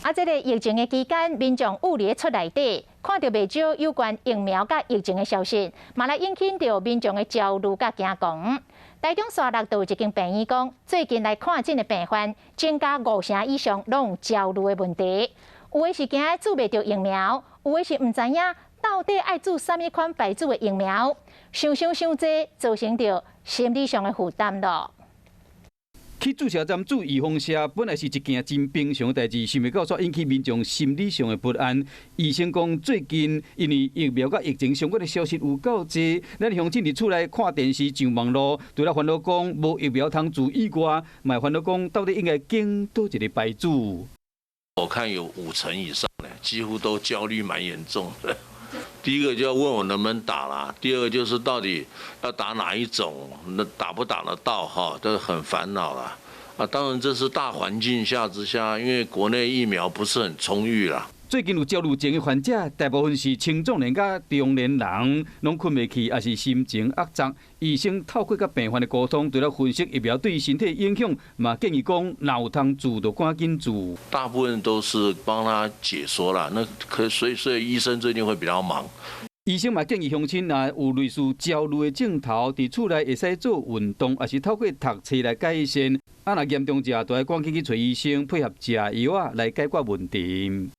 啊，這个疫情的期間，民眾踴佇厝內底，看著袂少有關疫苗佮疫情的消息，嘛來引起著民眾的焦慮佮驚惶。台中沙鹿就有一間病院講，最近來看診的病患增加五成以上，攏有焦慮的問題。有的是驚注袂著疫苗，有的是毋知影到底愛注啥物款牌子的疫苗，想想傷濟，造成著心理上的負擔囉。去注射站注預防射，本來是一件真平常的代誌，想袂到煞引起民眾心理上的不安。醫生講，最近因為疫苗佮疫情相關的消息有夠濟，咱鄉親佇厝內看電視、上網路，除了煩惱講無疫苗通注以外，嘛煩惱講到底應該揀佗一个牌子。我看有五成以上的，幾乎都焦慮蠻嚴重的。第一個就要問我能不能打啦，第二個就是到底要打哪一種，那打不打得到哈，都很煩惱啦。啊，當然這是大環境下之下，因為國內疫苗不是很充裕啦。最近有焦慮症的患者，大部分是青壯年佮中年人，攏睏袂去，抑是心情壓抑。醫生透過佮病患的溝通，除了分析疫苗對身體影響，嘛建議講，若有通注就趕緊注。大部分都是幫他解說啦，那可所以醫生最近會比較忙。醫生嘛建議鄉親，若有類似焦慮的症頭，佇厝內會使做運動，抑是透過讀冊來改善。啊，若嚴重者，就愛趕緊去揣醫生，配合食藥仔來解決問題。